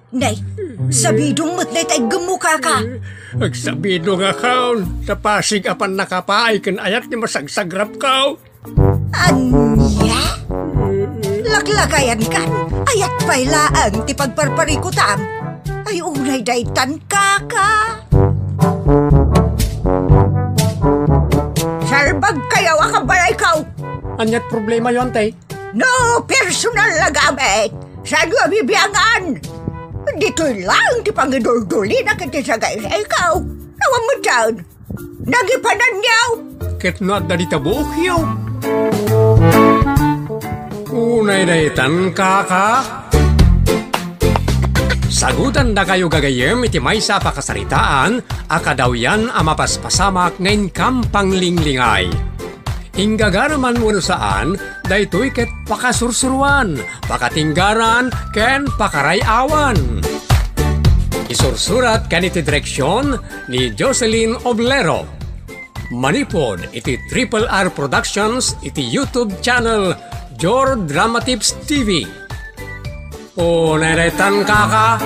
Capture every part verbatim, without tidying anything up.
Nay, sabidong met dayta iggemmo, kaka. Agsabidongakon, ta pasig a pannakapaay ken ayat ti masagsagrapko. Ania? Laklakayankan, ayat pay laeng ti pagparparikutam. Ay, unay daytan, kaka. Salbagkayo a kabalayko. Aniat problemayo, ante? No personal a gamit, saanyo a bibiangan? Ditoy laeng ti pangiduldulina ken ti sagaysayko. Awan met dayta. Nagipananyo. Ket no adda dita buokyo. Unay daytan, kaka. Sagutandakayo gagayyem iti maysa a pakasaritaan a kadawyan a mapaspasamak nga inkam panglinglingay. Inggagaraman wenno saan, daytoy ket pakasursuroan, pakatinggaran, ken pakaray-awan. Isursurat ken iti direksion ni Jocelyn Oblero. Manipud iti Triple R Productions iti YouTube channel Jor Dramatips T V. Unay daytan, kaka.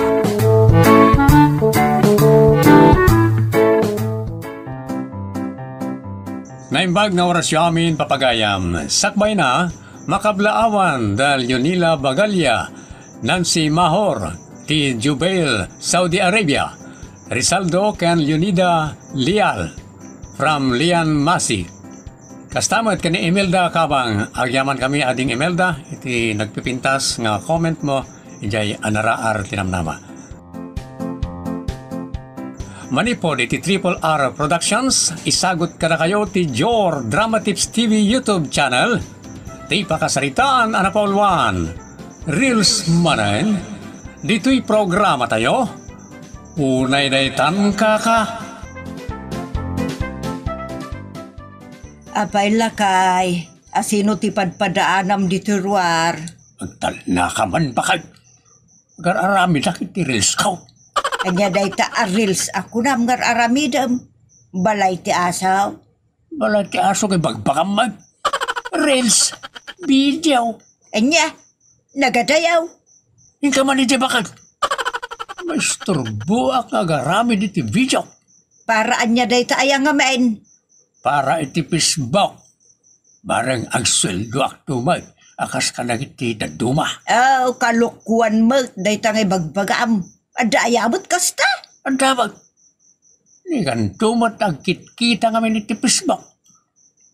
Naimbag nga orasyo amin, papagayam. Sakbayna, makablaawan da Leonila Bagalia, Nancy Mahor, ti Jubail, Saudi Arabia, Rizaldo ken Leonida Lial, from Lian Masi. Kasta met ken ni Imelda Cabang, agyamankami, Ading Imelda, iti nagpipintas nga comment mo idiay Anaraar ti Namnama. Manipud iti Triple R Productions, isagut kadakayo ti Jor Dramatips T V YouTube channel, ti pakasaritaan a napauluan, Reels manen, ditoy programatayo, Unay daytan, kaka. Apay, lakay, asino ti padpadaanam ditoy ruar? Agtalnaka man, bakay. Agar-aramidak iti reels ko. Ania dayta a reels a kunam nga ar-aramidem? Balay ti aso? Balay ti aso nga ibagbagam met. Reels, video. Ania? Nagadayaw. Inka man iti bakag. Maisturboak nga agaramid iti video. Para ania dayta aya ngamin? Para iti Facebook. Bareng agsueldoak met a kas kadagiti dadduma. Oh, kalokoan met dayta nga ibagbagam. Adda aya met kasta? Adda met. Ni kanto met agkitkita ngamin iti Facebook.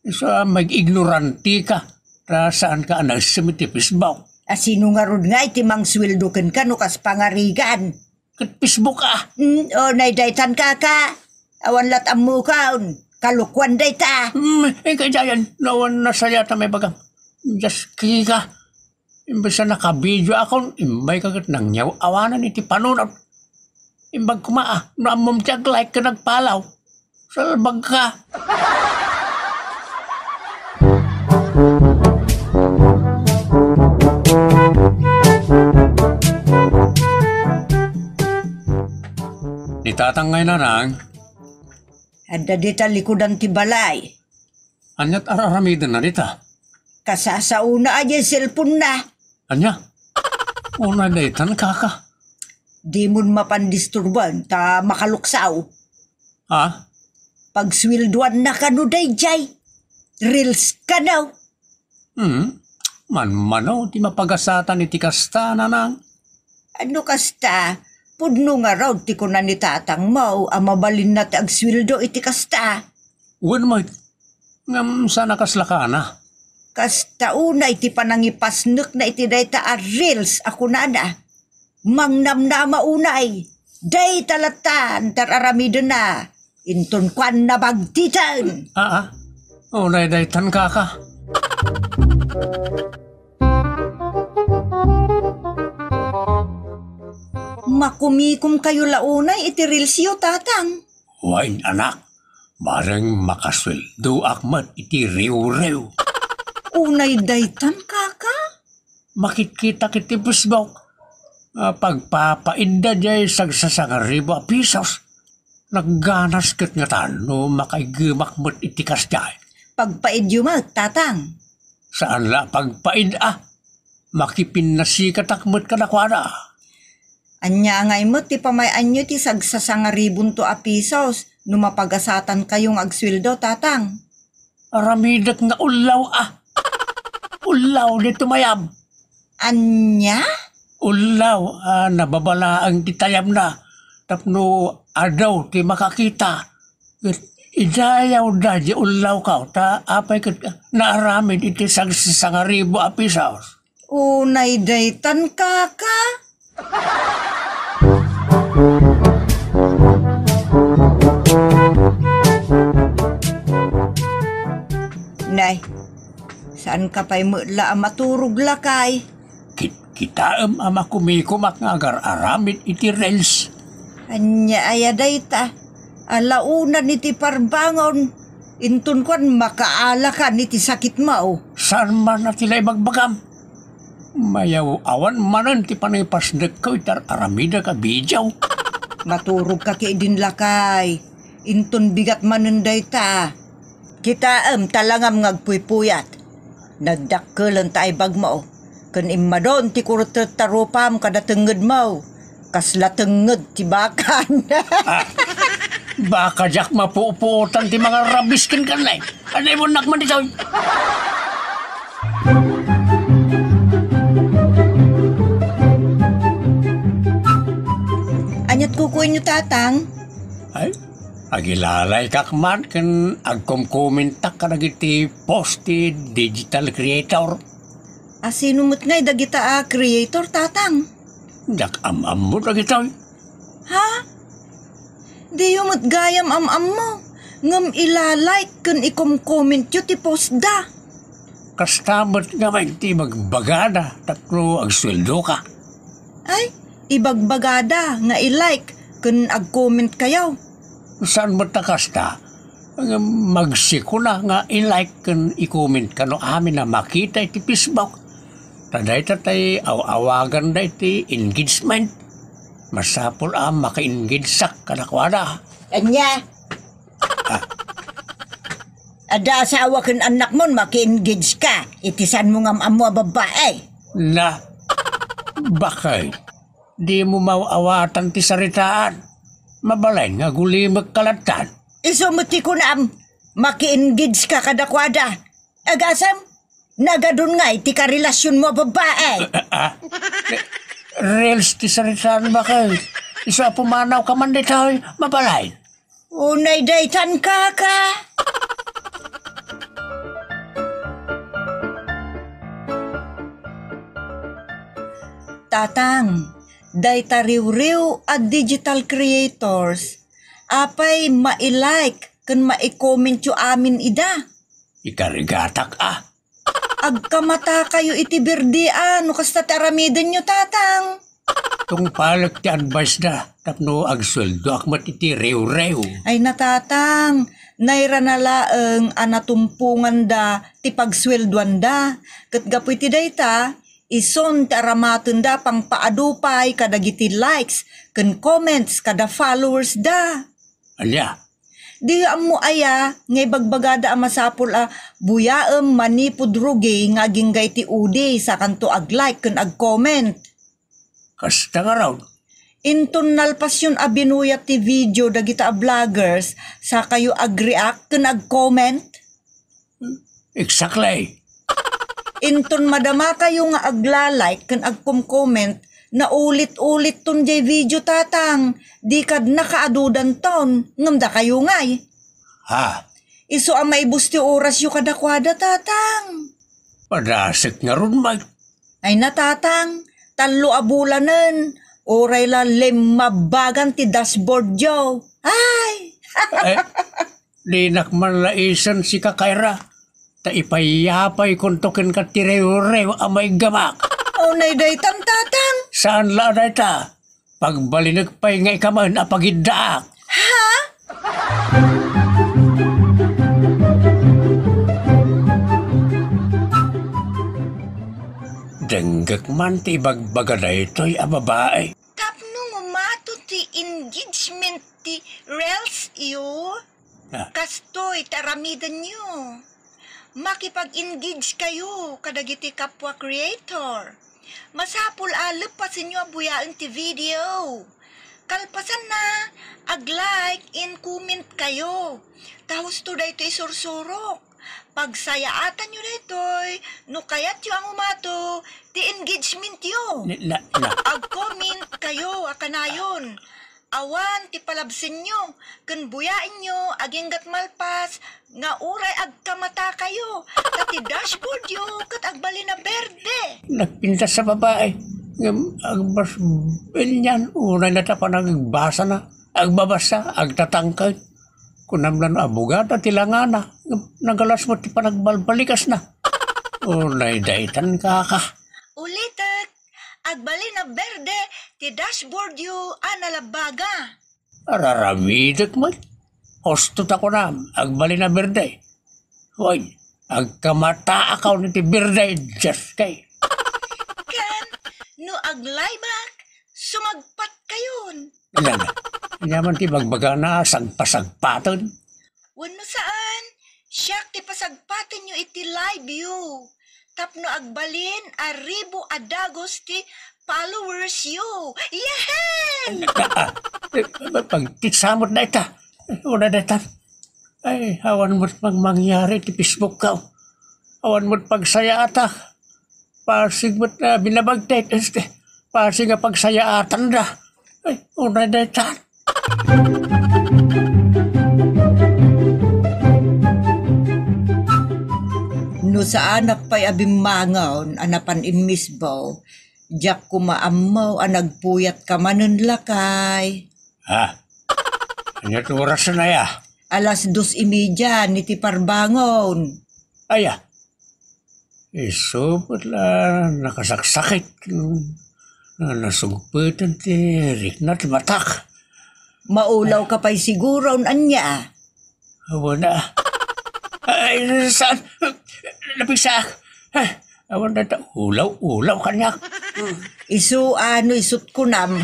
Isu a mag-ignorantika, ta saanka a naisem iti Facebook. A sino ngarud nga iti mangsueldo kenka no kas pangarigan? Ket Facebook a. Hmm, o, nay daytan, kaka. Awan lat ammokon. Kalokoan dayta. Hmm, inka idiayen, no awan nasayat a maibagam. Dios, kika. Imbes a nakabidio akon, immayka ket nangyaw-awanan iti panunot. Imbag koma a, no ammom ti ag-like ken ag-follow. Salbagka. Ni Tatang ngay, Nanang. Adda dita likudan ti balay. Aniat ar-aramidenna dita? Kasasaona a diay cellphone-na. Ania? Unay daytan, kaka. Dimon mapan disturban ta makaluksaw. Ha? Pagsueldoanna kano daydiay? Reels kano? Hmm? Manmano ti mapagasatan iti kasta, Nanang? Ano kasta? Pudno ngarud ti kuna ni tatangmo a mabalinna ti agsueldo iti kasta. Wen met, ngem saan a kasla kana. Kasta unay ti panangipasnekna iti dayta a reels a kunana. Mangnamnama unay, dayta latta ti ar-aramidenna, inton kuanna bagtiten. Aa, unay daytan, kaka. Makumikomkayo la unay iti reelsyo, tatang. Wen, anak, bareng makasueldoak met iti riwriw. Unay daytan, kaka? Makitkitak iti Facebook. Ah, pagpapaidda diay sagsasangaribu a pisos. Nagganas ket ngatan no makaiggemak met iti kasdiay. Pagpaidyo met, tatang. Saan la pagpaid a. Makipinnasikatak met kadakuada. Ania ngay met ti pamay-anyo ti sagsasangaribonto a pisos no mapagasatankayo nga agsueldo, Tatang? Aramidek nga ullaw a. Ullaw ditoy mayab. Ania? Ullaw a nababalaeng ti tayabna tapno adu ti makakita. Ket idayawda diay ullawko ta apay ket naaramid iti sagsasangaribo a pisos. Unay daytan, kaka? Nay, saanka pay met la a maturog, lakay? Kit-, kitaem a makumikumak nga agar-aramid iti reels. Ania aya dayta? Alaonan iti parbangon, inton kuan, makaalakan iti sakitmo. Saan man a ti la ibagbagam? Mayaw-awan manen ti panangipasnekko iti ar-aramidek a video. Maturogka ketdin, lakay. Inton bigat manen dayta. Kitaem, talangam nga agpuypuyat. Nagdakkelenta ay bagmo, ken immadon ti kurtetta rupam kada tengngedmo. Kasla tengnged ti baka. Ah, baka diak mapupuotan ti mangarabis kenka, nay. Ania, imunnak man ditoy. Aniat kukuenyo, Tatang? Ay, agilalaykak man ken agkomkomentak kadagiti post ti digital creator. A, sino met ngay dagita a creator, Tatang? Diak am-ammo dagitoy. Ha? Diyo met gayam am-ammo, ngem ila-like ken ikomkomentyo ti postda. Kasta met ngamin ti ibagbagada tapno agsueldoka. Ay, ibagbagada nga i-like ken agcommentkayo. Saan met a kasta? Ngem magsikona nga i-like ken i-comment kano amin a makita iti Facebook. Ta dayta tay aw-awaganda iti engagement. Masapul a maka-engageak kadakuada. Ania? Ah. Adda asawa ken annakmon, maki-engageka iti saanmo nga am-ammo a babbai. Na, bakay, dimo maw-awatan ti saritaan. Mabalin nga agulimekka lattan. Isu met ti kunam, maki-engageka kadakuada. Agasem, nagadun ngay ti karelasionmo a babbai. Ah, ah. Reels ti saritaan, bakay. Isu a pumanawka man ditoy, mabalin. Unay daytan, kaka. Tatang, dayta riwriw a digital creators, apay mai-like ken mai-commentyo amin ida? Ikarigatak a. Agkamatakayo iti birdian no kasta ti aramidenyo, Tatang. Tungpalek ti advice da tapno agsueldoak met iti riwriw. Ay, natatang, nayrana laeng a natumponganda ti pagsueldoanda. Ket gapu iti dayta, isun ti aramatenda pangpaadu pay kadagiti likes ken comments kada followers da. Ania? Diyo ammo aya nga ibagbagada a masapul a buyaem manipud rugi nga agingga iti udi sakanto ag-like ken ag-comment? Kasta ngarud. Inton nalpasyon a binuyat ti video dagita a vloggers, sakayo ag-react ken ag-comment? Exactly. Inton madamakayo nga agla-like ken agkom-comment, naulit-ulit ton jay video, Tatang. Di kad nakaadudan ton, ngem dakayo ngay. Ha? Isu a maibus ti orasyo kadakuada, Tatang. Padasek ngarud, Mike. Ay na, Tatang, tallo a bulanen, uray la limmabbagan ti dashboard yo. Ay! Eh, dinak man laisen si Kakaira, ta ipayapay kunto kenka ti rew-rew a maiggamak. Unay daytan, Tatang. Saan la dayta? Pagbalinek pay nga ikaman a pagiddaak. Ha? Denggek man ti ibagbaga daytoy a babae. Tapno ngumato ti engagement ti reels yo, ah, kastoy ti aramidenyo. Makipag-engage kayo kadagiti kapwa creator. Masapul a leppasenyo a buyaen ti video. Kalpasanna, ag-like and comment kayo. Ta husto daytoy isursurok. Pagsayaatanyo daytoy no kayatyo a ngumato ti engagementyo. La, la, la. Ag-comment kayo a kanayon. Awan ti palabsenyo ken buyaenyo agingga't malpas nga uray agkamatakayo, ta ti dashboardyo ket agbalin a berde. Nagpintas a babae ngem agbasbel niyan, unay na ta panagbasana, agbabasa, agtatangkay. Kunam la no abogada ti langana ngem nagalas met ti panagbalbalikasna. Unay daytan, kaka. Ulitek, agbalin a berde ti dashboardyo a nalabbaga. Araramidek met. Husto ta kunam, agbalin a berde. Hoy, agkamataakaw iti berde, Diyos kay. Ken, no aglaybak, sumagpatkayon. Ala, ania man ti bagbagana, sagpasagpaten? Wenno saan, siak ti pasagpatenyo iti live-yo. Tapno agbalin a ribu a dagus ti followers-yo. Yehey! Ah, ah, eh, pag-, pagtitsamot dayta. Una dayta. Ay, awan met mang-, mangyari ti Facebook-ko. Awan met pagsayaatak. Pasig met a binabagtek, este, pasig a pagsayaatanda. Ay, unay daytan. No saanak pay a bimmangon a napan immisbo, diak koma ammo a nagpuyatka manen, lakay. Ha? Ania ti orasen aya? Alas dos y media ni ti parbangon. Aya? Isu met la nakasaksakit, no, na nasugpeten ti rikna ti matak. Maulawka pay siguro, ania? Awan a. Ay, saan? Napisaak. Ay, awan dayta ulaw, ulaw kaniak. Isu a no isut' kunam,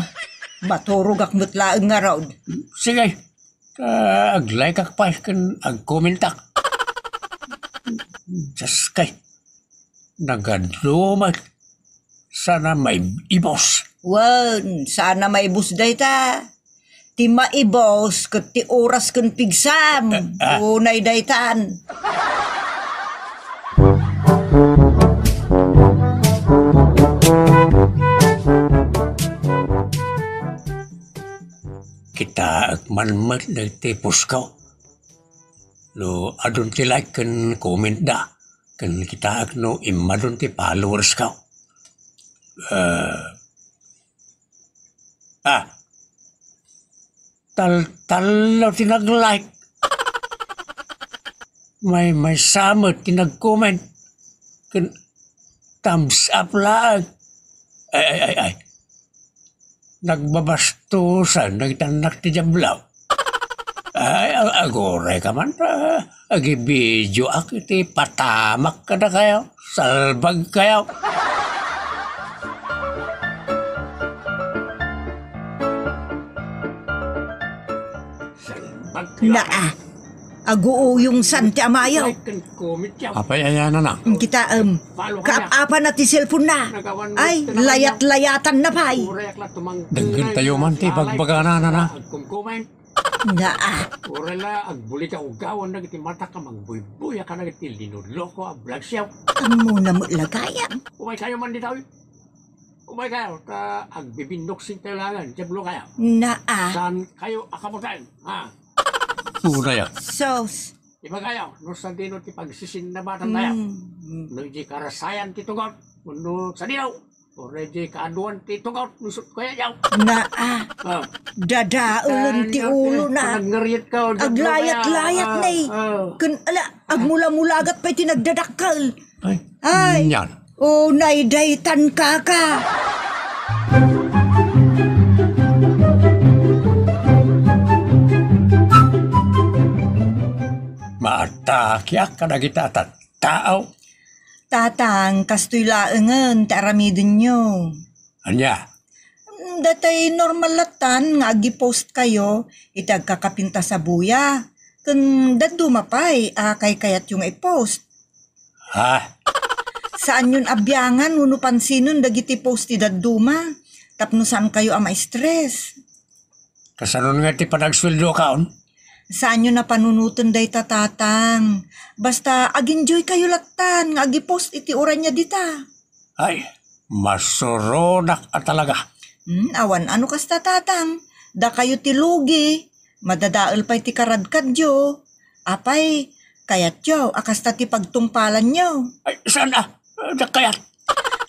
maturogak met laeng ngarud. Sige. Ta ag-like-ak pay ken agkomentak. Dios kay, nagadu met. Saan a maibus. Wen, saan a maibus dayta. Ti maibus ket ti oras ken pigsam. Ah, ah. Unay daytan. Kitaek man met dagiti post-ko. No adun ti like ken comment da, ken kitaek no immadun ti followers-ko. Eh, ah, taltallo ti nag-like. Maymaysa met ti nag-comment. Ken thumbs up laeng. Ay, ay, ay, ay. Nagbabastosan dagiti annak ti Diablo. Ay, ag-, agurayka man, ah, agibideoak iti patamak kadakayo, salbagkayo. Naa, aguuyongsan ti amayo. Apay aya, nana? Kitaem, kaap-apana ti cellphone-na. Ay, layat-layatanna pay. Denggentayo man ti ibagbagana, nana. Naa. Uray la agbuli ka ugawan dagiti matak a mangbuybuya kadagiti linuloko a vlogs-yo. Ammona met la gayam. Umaykayo man ditoy. Umaykayo, ta agbibinnoksintayo laengen, Diablokayo. Naa. Saankayo a kabusen, ha? Uray a. Sus. Ibagayo, no sadino ti pagsisinnabatantayo. Mm, mm. No idiay karasayan ti tugot, wenno sadino, uray idiay kaaduan ti tugot, no isut' kayatyo. Naa. Ah. Dadaelen ti ulona. Aglayat-layat, ah, ne. Ah. Ken ala, agmula-mulagat pay ti nagdadakkel. Ay, ay, unay daytan, kaka. Maatakiak kadagita a tattao. Tatang, kastoy laengen ti aramidenyo. Ania? Datay normal lattan nga agi-postkayo iti agkakapintas a buya. Ken dadduma pay a kaykayatyo nga i-post. Ha? Saanyon a biangan wenno pansinen dagiti post ti dadduma tapno saankayo a ma-stress. Kasanon nga ti panagsueldokaon? Saanyo a panunoten dayta, Tatang. Basta ag-enjoykayo lattan nga agi-post iti uray nga dita. Ay, masuronak a talaga. Hmm, awan a no kasta, Tatang. Dakayo ti lugi. Madadael pay ti karadkadyo. Apay, kayatyo a kasta ti pagtungpalanyo? Ay, saan a? Diak kayat.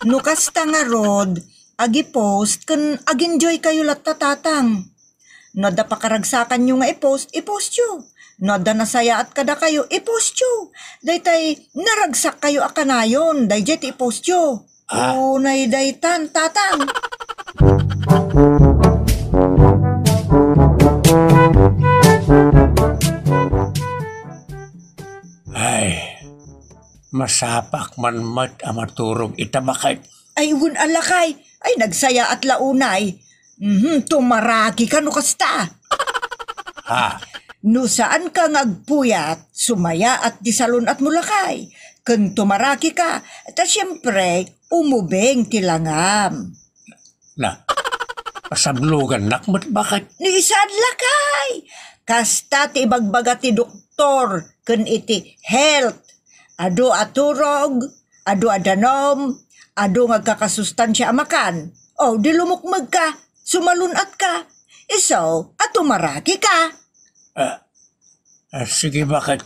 No kasta ngarud, agi-post ken ag-enjoykayo latta, Tatang. No adda pakaragsakanyo nga i-post, i-postyo. No adda nasayaat kadakayo, i-postyo. Daytay, naragsakkayo a kanayon, dayjay ti i-postyo. Ah. Unay daytan, Tatang. Ay, masapak man met a maturog ita, baket. Ay, wen a, lakay. Ay, nagsayaat la unay. Mhm, tumaraki ka no kasta. Ha? No saan ka nga agpuyat, sumayaat ti salun-at mo, lakay. Ken tumaraki ka, ta siempre, umubing ti langam. Na, pasablogannak met, baket. Ni saan, lakay? Kasta ti ibagbaga ti doktor ken iti health. Adu a turog, adu a danum, adu nga agkakasustansia a makan. O, di lumukmegka, sumalun-atka. Isu a tumarakika. Ah, ah, sige, baket?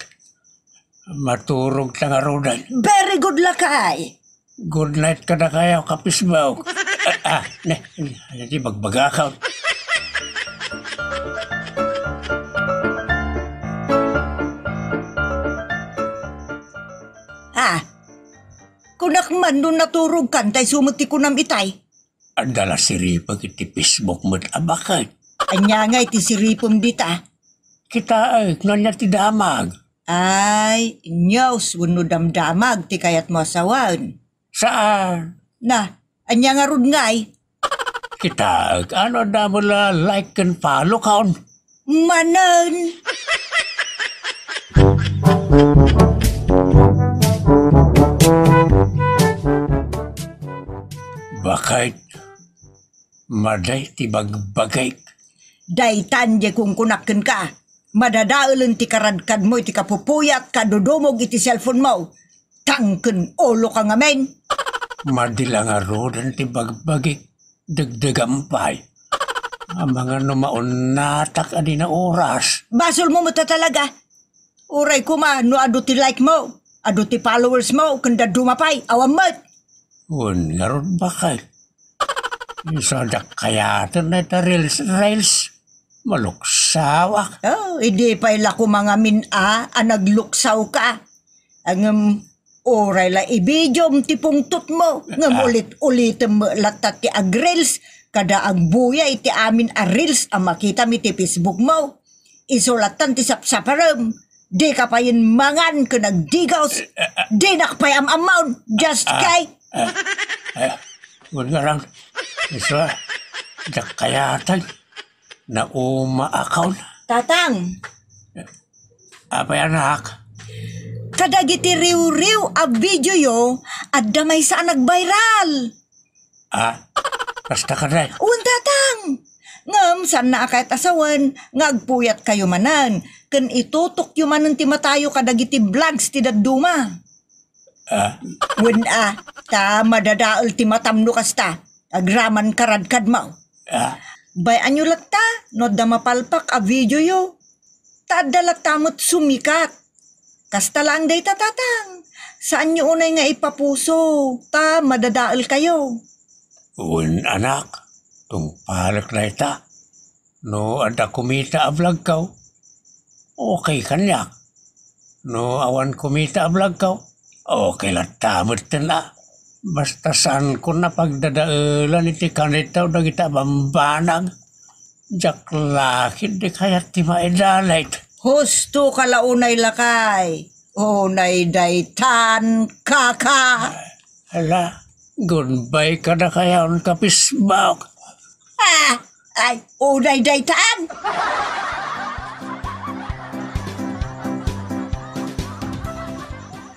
Maturogta ngaruden. Very good, lakay. Good night kadakayo, ka-Facebook. Ah, ah, ne, ne, ne, di bagbagakon. Ah, kunak man no naturogkan, tay sumot ti kunam itay. Adda la siripek iti Facebook met a baket. Ania ngay ti siripem dita? Kitaek no ania ti damag. Ay, news wenno damdamag ti kayatmo a sawen? Saan? Na, ania ngarud ngay? Kitaek, ano, adda met la like ken follow kaon? Manen. Baket, madi ti bagbagik. Daytan diay kunkunak kenka. Madadaelen ti karadkadmo iti kapupuyat ken dudumog iti cellphone mo. Tangken uloka ngamin. Madi la ngaruden ti bagbagik. Degdegam pay. Amangan no maunnatak a dina oras. Basolmo met a talaga. Uray koma no adu ti like mo, adu ti followers mo, ken dadduma pay, awan met. Wen ngarud, baket. Isu a diak kayaten dayta reels, reels. Maluksawak. Oh, idi pay la koma ngamin a, a nagluksawka. Ngem uray la ibidiom ti pungtotmo, ngem Ah. ulit-ulitem met latta ti ag-reels, kada agbuya iti amin a reels a makitam iti Facebook mo. Isu lattan ti sapsaparem. Dika payen mangan ken agdigos. Dinak pay am-ammaon. Just Ah. kay. Ah. Ah. Wen ngarang. Isu a. Diak kayaten. Nauma akon. Tatang. Apay, anak? Kadagiti riwriw a videoyo, adda maysa a nagviral. Ah, kasta kadi? Wen, Tatang. Ngem, saanna a kayat a sawen nga agpuyatkayo manen, ken itutokyo manen ti matayo kadagiti vlogs ti dadduma. Ah? Wen a, ta madadael ti matam no kasta, agraman karadkadmo. Ah? Bay-anyo latta, no adda mapalpak a videoyo. Ta adda latta met sumikat. Kasta laeng dayta, Tatang. Saanyo unay nga ipapuso, ta madadaelkayo. Wen, anak, tungpalek dayta. No adda kumita a vlogko, okay kaniak. No awan kumita a vlogko, okay latta metten a. Basta saankon a pagdadaelan iti kanitaw dagiti a bambanag. Diak la ketdi kayat ti maidalit. Husto ka la unay, lakay. Unay daytan, kaka. Hala, goodbye kadakayo, ka-Facebook. Ah, ay, unay daytan.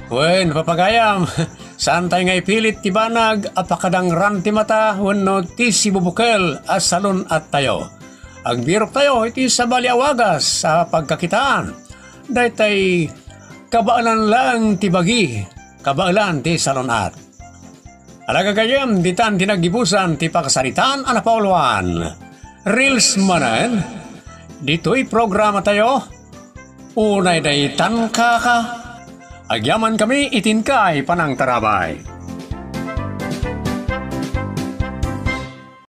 Wen, papagayam, Saantay nga ipilit ti banag a pakadangran ti mata wenno ti sibubukel a salun-attayo. Agbiroktayo iti sabali a wagas a pagkakitaan. Daytay kabaelan laeng ti bagi, kabaelan ti salun-at. Alagagayem, ditan ti naggibusan ti pakasaritaan a napauluan. Reels manen, ditoy programa tayo, unay daytan kaka. Agyaman kami itin kay panangtarabay.